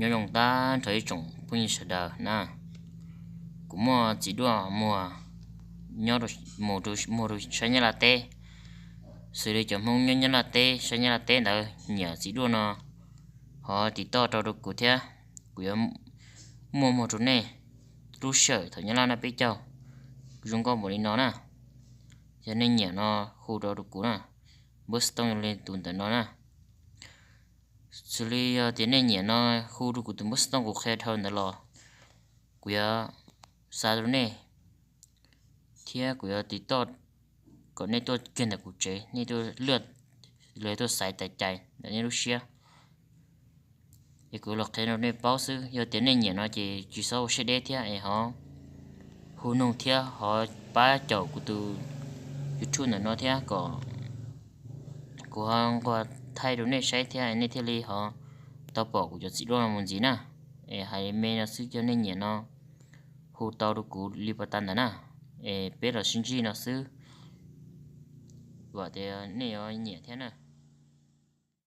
Nyob zoo tag nrho ib tsoom phooj ywg sawv daws na. Kuv muaj txiv duaj muag nyob muag rau sab Nyab Laj teb. Xws li cov Hmoob nyob Nyab Laj teb, sab Nyab Laj teb ntawd nyiam txiv duaj no ho tiv toj rau rau kuv thiab, kuv yuav muaj muag rau nej lub sij hawm thaum Nyab Laj noj peb caug zoo nkauj npaum li no na. Yog nej nyiam no hu rau rau kuv na, npawb xov tooj li tus ntawm no na. Xws li yog tias nej nyiam no hu rau kuv tus npawb xov tooj kuv qhia dhau ntawd los kuv yuav xa rau nej, thiab kuv yuav tiv toj kom nej tuaj kiag ntawm kuv tsev, nej tuaj lwaj, los tuaj xaiv tais cai ntawm nej lub siab. Es kuv los qhia rau nej paub xwb, yog tias nej nyiam no ces tsis txhob ua siab deb thiab es ho hu noog thiab ho pab caum kuv tus YouTube ntawm no thiab kom kuv ho nquag thaij rau nej saib thiab nej thiaj li ho tau pom kuv cov txiv duaj no mus ntxiv na. Es hais me no xwb, yog nej nyiam no hu tau rau kuv li pas tas ntawd na. Es peb los sib ntsib no xwb, vam tias nej yuav nyiam thiab na.